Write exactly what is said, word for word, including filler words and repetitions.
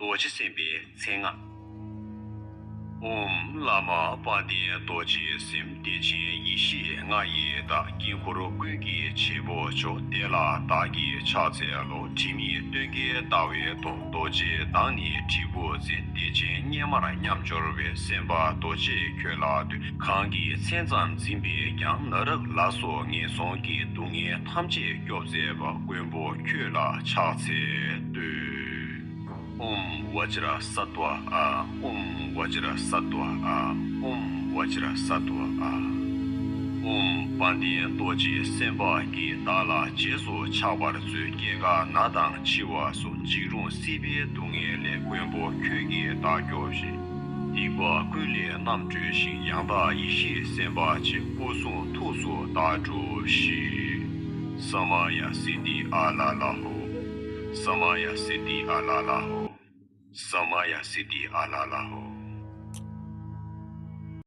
རྡོ་རྗེ་སེམས་དཔའི་མཚན་སྔགས། ཨོཾ་བླ་མ་དཔལ་ལྡན་རྡོ་རྗེ་སེམས་བདེ་ཆེན་ཡེ་ཤེས་ལྔ་ཡི་བདག་དཀྱིལ་འཁོར་ཀུན་གྱི་བྱེད་པོ་མཆོག་དེ་ལ་བདག་གིས་ཕྱག་འཚལ་ལོ། དྲི་མེད་སྟོན་ཀའི་ཟླ་བའི་མདོག་རྡོ་རྗེའི་མདངས་ནི་དྲིལ་བུ་འཛིན། བདེ་ཆེན་སྙེ་མར་མཉམ་སྦྱོར་བའི། སེམས་དཔའ་རྡོ་རྗེ་ཁྱོད་ལ་འདུད། གང་གི་མཚན་ཙམ་འཛིན་པས་ཀྱང་། ན་རག་ལ་སོགས་ངན་སོང་གི་སྡུག་བསྔལ་ཐམས་ཅད་སྐྱོབ་མཛད་པ། མགོན་པོ་ཁྱོད་ལ་ཕྱག་འཚལ་བསྟོད། ཨོཾ་བཛྲ་སཏྭ་ཨཱ། ཨོཾ་བཛྲ་སཏྭ་ཨཱ། ཨོཾ་བཛྲ་སཏྭ་ཨཱ། ཨོཾ་དཔལ་ལྡན་རྡོ་རྗེ་སེམས་དཔའ་གིས་བདག་ལ་རྗེས་སུ་ཆགས་པར་མཛོད། སྐྱེ་རྒ་ན་དང་འཆི་བ་སོགས། འཇིགས་རུང་སྲིད་པའི་སྡུག་བསྔལ་ལས། མགོན་པོ་ཁྱོད་ཀྱིས་བདག་སྐྱོབས་ཤིག། སྡིག་པ་ཀུན་ལས་རྣམ་སྒྲོལ་ཞིང་། ཡང་དག་ཡེ་ཤེས་སེམས་དཔའ་ཆེ། སྐུ་གསུང་ཐུགས་སུ་བདག་སྒྲུབས་ཤིག། ས་མ་ཡ་སིདྡྷི་ཨ་ལ་ལ་ཧོ། ས་མ་ཡ་སིདྡྷི་ཨ་ལ་ལ་ཧོ། ས་མ་ཡ་སིདྡྷི་ཨ་ལ་ལ་ཧོ།